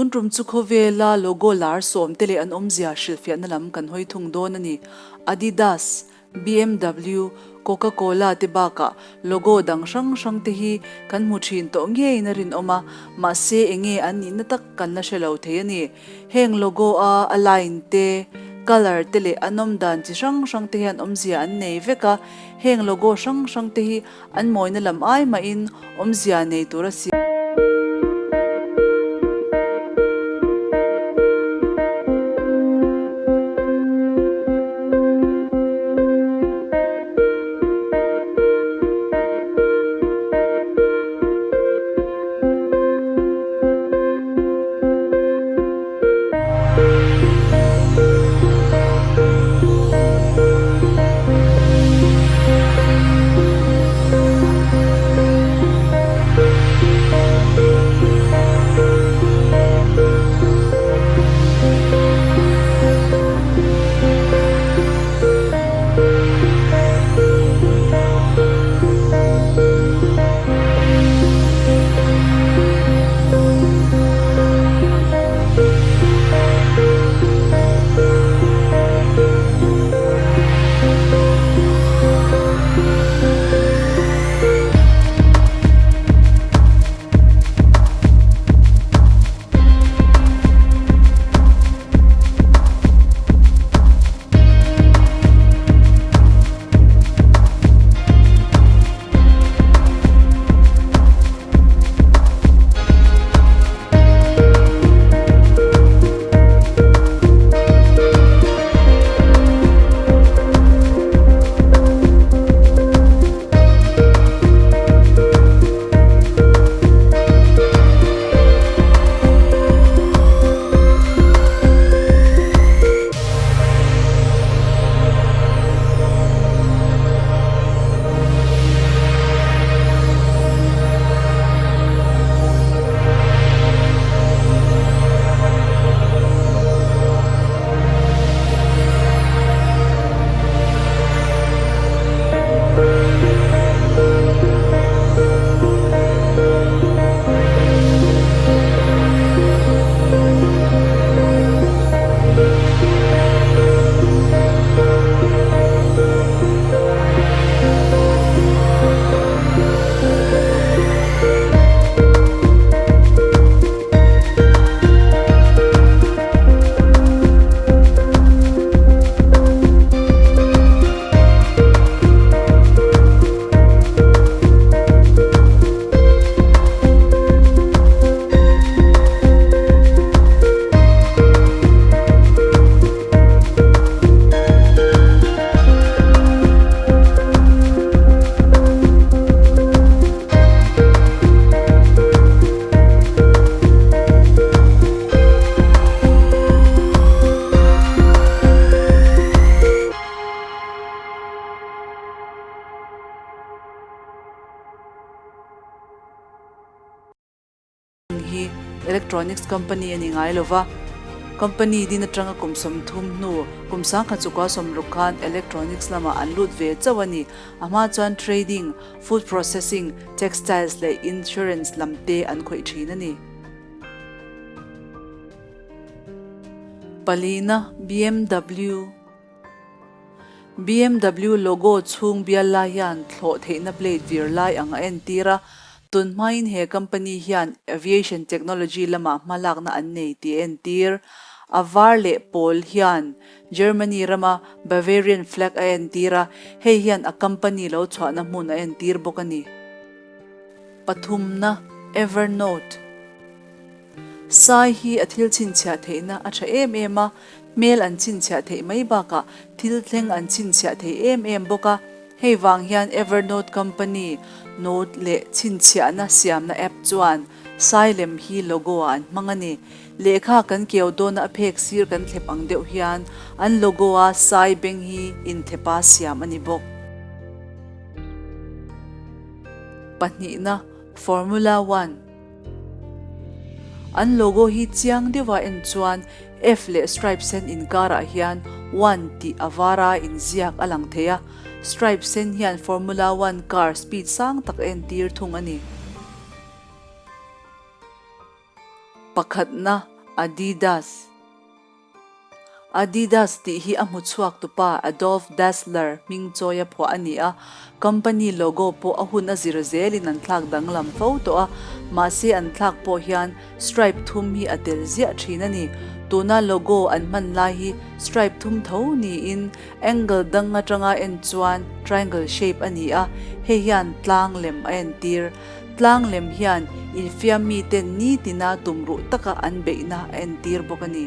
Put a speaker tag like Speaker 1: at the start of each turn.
Speaker 1: Tun tum chu khawvela logo lar sawmte leh an awmzia hrilhfiahna lam kan hawi thung dawn a ni. Adidas, BMW, Coca Cola te bakah logo dang hrang hrang te hi kan hmu thin tawh ngeiin a rinawm a, mahse enge an nihna tak kan la hre lo thei a ni. Heng logo a a line te, colour te leh an awm dan chi hrang hrang te hian awmzia an nei vek a, heng logo hrang hrang te hi an mawina lam ai mahin awmzia nei tur a siam. Hi electronics company a ni ngai lo va, company din atanga kum 30 hnu kum sangkhat chukua 60 khan electronics lamah an lut ve chauh a ni. A hma chuan trading, food processing, textiles leh insurance lam te an khawih thin a ni. Palina BMW. BMW logo chhung bial lai hian thlawh theihna blade vir lai ang a entir a, tun hmain he company hian aviation technology lamah hmalakna an nei tih a entir. A var leh pawl hian Germany rama Bavarian flag a entir a, hei hian a company lo chhuahna hmun a entir bawk a ni. Pathumna, Evernote. Sai hi a thil chhinchhiah theihna a tha em em a, hmel an chhinchhiah theih mai bakah thil thleng an chhinchhiah thei em em bawk a. Hei vang hian Evernote company note leh chhinchhiahna siamna app chuan Sai lem hi logo ah an hmang a ni. Lehkha kan keu dawna a phek sir kan thlep ang deuh hian an logo a Sai beng hi inthlepa siam a ni bawk. Pahnihna, Formula One. An logo hi chiang deuha en chuan F leh stripe sen inkarah hian One tih a vara inziak a lang thei a, stripe sen hian Formula One car speed sang tak a entir thung a ni. Pakhatna, Adidas. Adidas tih hi a hmuchhuak tupa Adolf Dassler hming chawia phuah a ni a, company logo pawh a hun a zir zelin an thlak danglam fo tawh a, mahse an thlak pawh hian stripe thum hi a tel ziah thin a ni. Tuna logo an hman lai hi stripe thum tho niin angle dang atanga en chuan triangle shape a ni a, hei hian tlang lem a entir. Tlang lem hian infiam miten nitina tumruh taka an beihna a entir bawk a ni.